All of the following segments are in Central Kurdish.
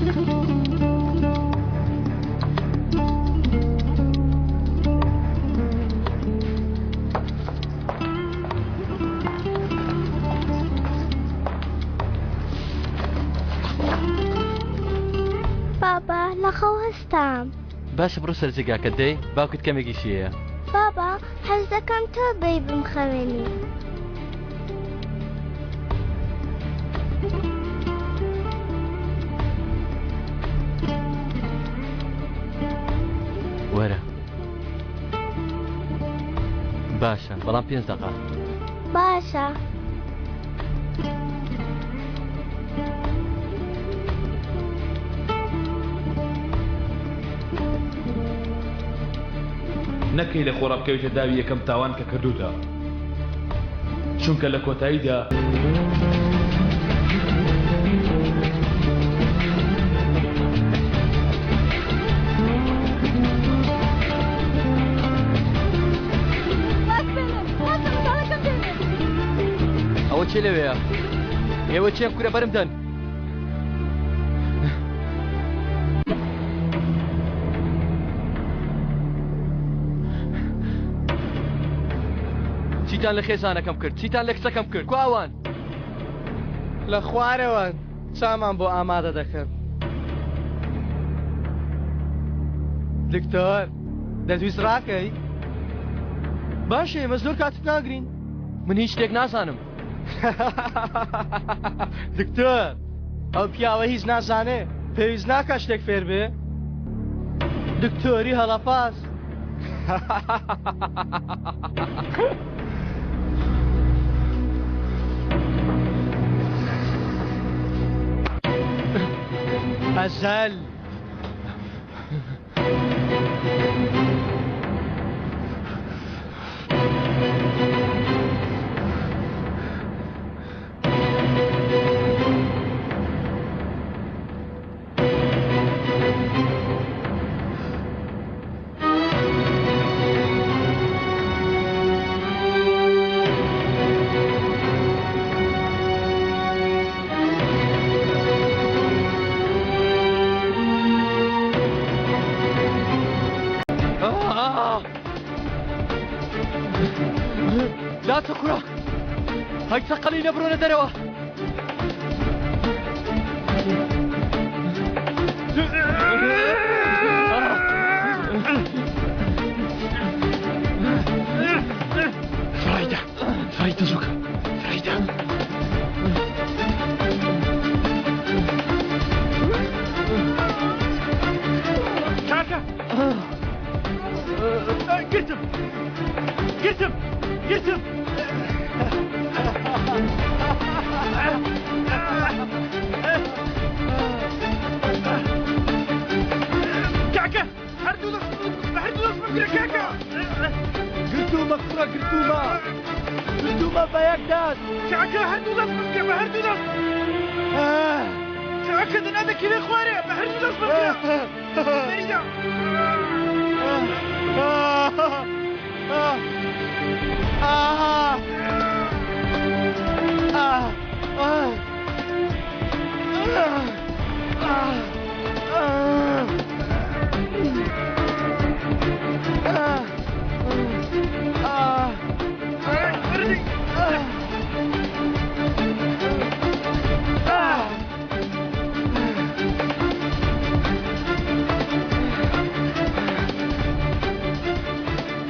بابا لە خەو هەستام. باشە بڕۆ سەر جێگاکەت دەی باوکت کەمێک ئیشی هەیە. بابا حەز دەکەم تۆ بێی بمخەوێنی. وەرە باشە بەڵام پێنج دەقە. باشە. نەکەی لە خۆڕا بکەویتە داوی یەکەم تاوان کە کردووتە چونکە لە کۆتاییدا. ئەوە چێ لەوەیە؟ ئێوە چێن کورە بەرم دەن. چیتان لە خێزانەکەم کرد چیتان لە کچەکەم کرد کواوان لە خوارەوەن چامان بۆ ئامادە دەکەن دکتۆر دەتویست ڕاکەی باشە ئێمە زۆر کاتت ناگرین من هیچ شتێک نازانم دکتۆر ئەو پیاوە هیچ نازانێ پێویست ناکا شتێک فێر بێ دکتۆری هەڵەپاس ئەزەل لاچە کوڕە هەی چەقەڵی نەبڕۆنە دەرەوە فڕیدە فڕیدە زووکە فڕیدە کاکە گرتم گرتم گرتم کاکە هەردوو دەست هەردوو دەست بگرە کاکە گرتوومە کوڕە گرتوومە گرتوومە بە یەک دەست کاکە هەردوو دەست بگرە بە هەردوو دەست کاکە دەنا دەکەوێ خوارێ بە هەردوو دەست بگرە فەریدە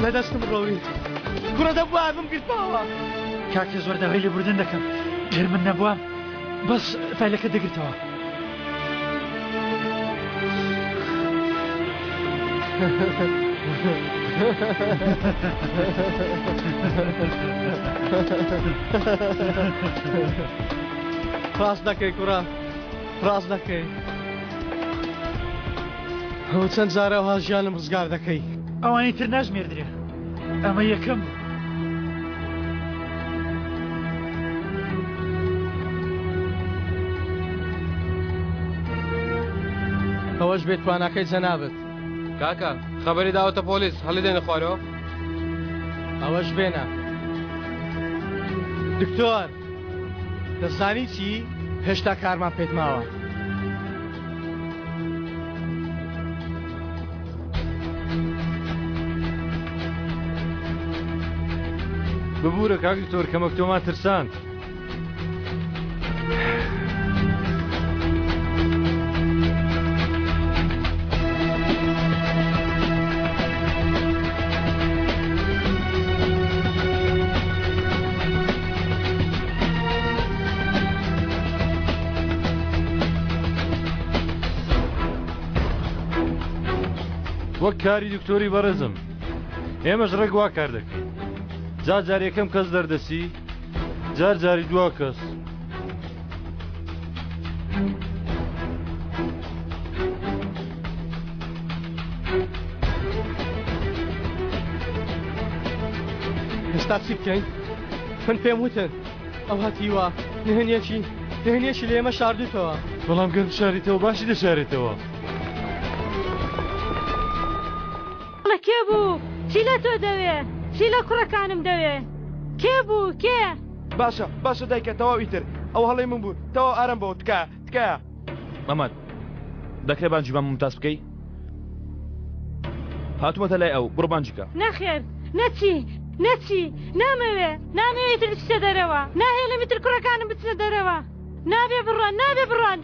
لە دەستم ڕۆی کوڕە دەبوایە بمگرتمەوە. کاکە زۆر داوای لێبوردن دەکەم گەر من نەبوام بەس فایلەکە دەگرتەوە. ڕاست دەکەی کوڕە ڕاست دەکەی ئەوە چەند جارە ها ژیانم ڕزگار دەکەی ئەوانی تر ناژمێردرێ ئەمە یەکەم بوو. ئەوەش بێت تواناکەی جەنابت. کاکە خەبەری داوەتە پۆلیس هەڵی دێنە خوارەوە. ئەوەش بێنە. دکتۆر دەزانی چی؟ هێشتا کارمان پێت ماوە. ببوورە کاک دکتۆر کەمەک تۆمان ترساند. وەک کاری دکتۆری بەڕێزم ئێمەش ڕێک وا کار دەکەین جا جار یەکەم کەس دەردەچی جار جاری دوا کەس. ئێستا چی بکەین؟ من پێم وتن ئەو هەتیوە نهێنیەکی نهێنیەکی لە ئێمە شاردوتەوە. بەڵام گەر بشاریتەوە باشی دەشارێتەوە. بڵێ کێ بوو؟ چی لە تۆ دەوێ؟ چی لە کوڕەکانم دەوێ؟ کێ بوو؟ کێ؟ باشە باشە دایکە تەواو ئیتر ئەو هەڵەی من بوو تەواو ئارام بەوە تکایە تکایە. مەمەد دەکرێ بانگی مام مومتاز بکەی؟ هاتوومەتە لای ئەو بڕۆ بانگی کە. نەخێر نەچی نەچی نامەوێ نامەوێ ئیتر بچیتە دەرەوە ناهێڵم ئیتر کوڕەکانم بچنە دەرەوە نابێ بڕۆن نابێ بڕۆن.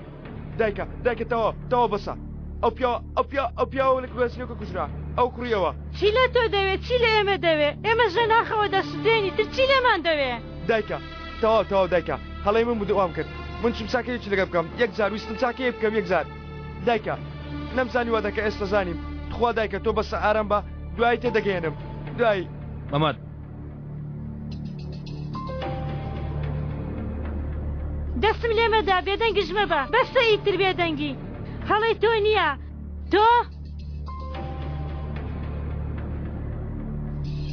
دایکە دایکە تەواو تەواو بەسە ئەو پیاوە ئەو پیاوە ئەو پیاوە لە گوێزنەکە کوژرا ئەو کوڕیەوە. چی لە تۆ دەوێ چی لە ئێمە دەوێ ئێمەش لە ناخەوە دەسوتێنی تر چی لێمان دەوێ. دایکە تەواو تەواو دایکە هەڵەی من بوو وام کرد من چوم چاکەیەکی لەگەڵ بکەم یەک جار ویستم چاکەیەک بکەم یەک جار دایکە نەمزانی وا دەکە ئێستا زانیم تخوا دایکە تۆ بەسە ئارام بە دوایی تێدەگەیەنم دوایی. مەمەد. دەستم لێ مەدە بێدەنگیش مەبە بەسە ئیتر بێدەنگی هەڵەی تۆ نییە تۆ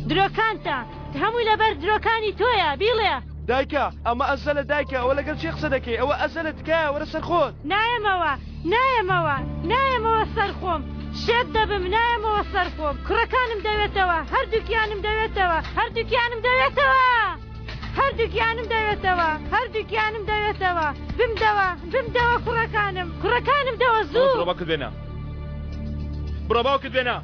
درۆکانتە هەمووی لەبەر درۆکانی تۆیە بیڵێ. دایکە ئەمە ئەزەلە دایکە ئەوە لەگەڵ کێ قسە دەکەی ئەوە ئەزەلە تکایە وەرە سەر خۆت. نایەمەوە نایەمەوە نایەمەوە سەر خۆم شێت دەبم نایەمەوە سەر خۆم کوڕەکانم دەوێتەوە هەردووکیانم دەوێتەوە هەردووکیانم دەوێتەوە هەردووکیانم دەوێتەوە هەردووکیانم دەوێتەوە بمدەوە بمدەوە کوڕەکانم کوڕەکانم دەوە زوو. بڕۆ باوکت بێنە بڕۆ باوکت بێنە.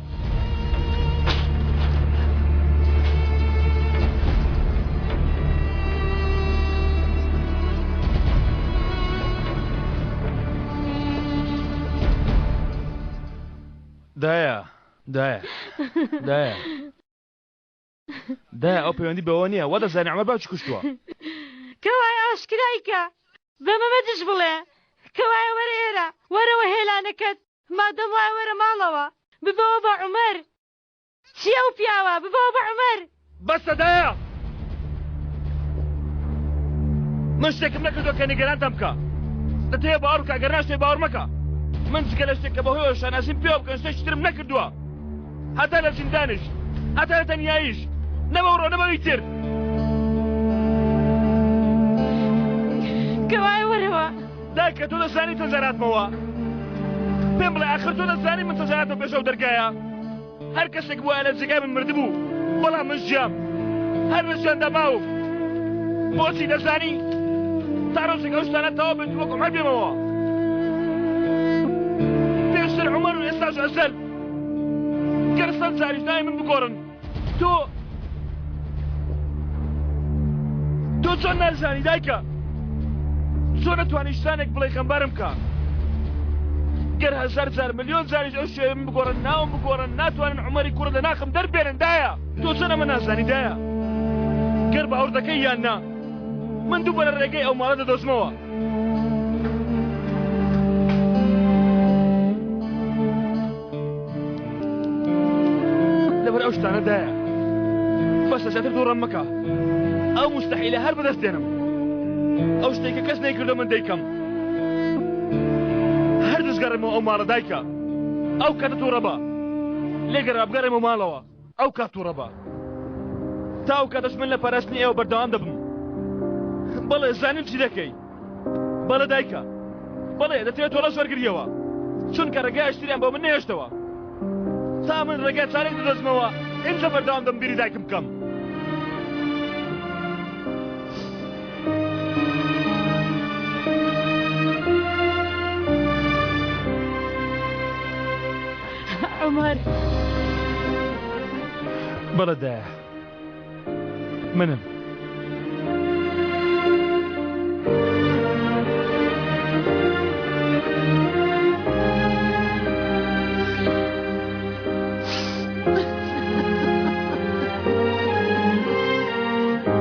دایە دایە دایە دایە ئەو پەیوەندی بەوە نییە وا دەزانانی عمر باوکی کوشتووە. کەوایە ئاشکرای کە بە مەمەدش بڵێ کەوایە وەرە ئێرە وەرەوە هێلانەکەت مادەم وایە وەرە ماڵەوە ببەوە بە عومەر چی ئەو پیاوە ببەوە بە عومەر. بەسە دایە من شتێکم نەکردووە کە نیگەرانتان بکا دەتەوێ باوەڕ بکە گەر ناشتەوێ باوەڕ مەکە من جگە لە شتێک کە بەهۆیەوە شانازیم پێوە بکەن شتێکی ترم نەکردووە هەتا لە زیندانیش هەتا لە تەنیاییش نە بەو ڕۆ نە بەوی تر. کەوایە وەرەوە. دایکە تۆ دەزانی چەند جار هاتمەوە؟ پێم بڵێ ئاخر تۆ دەزانی من چەند جار هاتمە پێش ئەو دەرگایە؟ هەر کەسێک بوایە لە جێگای من مردبوو بەڵام من ژیام هەر لە ژیاندا ماوم. بۆچی دەزانی؟ تا ڕۆژێک ئەو شتانە تەواو بێت وەک عومەر بێمەوە. پێشتر عومەر و ئێستاش ئەزەل. گەر سەد جاریش ناوی من بگۆڕن تۆ تۆ چۆن نازانی دایکە چۆن ئەتوانی شتانێک بڵێ خەمبارم کە گەر هەزار جار ملیۆن جاریش ئەو شێوەیە من بگۆڕن ناوم بگۆڕن ناتوانن عومەری کوڕ لە ناخم دەربێنن دایە تۆ چۆن ئەمە نازانی دایە گەر باوەڕ دەکەی یان نا من دووبارە ڕێگەی ئەو ماڵە دەدۆزمەوە لەبەر ئەو شتانە دایە بەسە زیاتر دووڕەم مەکە ئەو مستحیلە هەر بەدەست دێنم ئەو شتێک کە کەس نەیکردو من دەیکەم هەر دەستگەڕێمەوە ئەو ماڵە دایکە ئەو کاتە تووڕە بە لێگەڕا بگەڕێمەوە ماڵەوە ئەو کات تووڕە بە تا ئەو کاتەش من لە پاراستنی ئێوە بەردەوام دەبم بەڵێ زانیم چی دەکەی بەڵێ دایکە بەڵێ دەتەوێت تۆڵەش وەرگریەوە چونکە ڕێگای ئاشتریان بۆ من نەهێشتەوە تا من ڕێگا چارێک بدۆزمەوە ئینجا بەردەوام دەم بیری دایکم بکەم. عومەر. بەڵێ دایە. منم.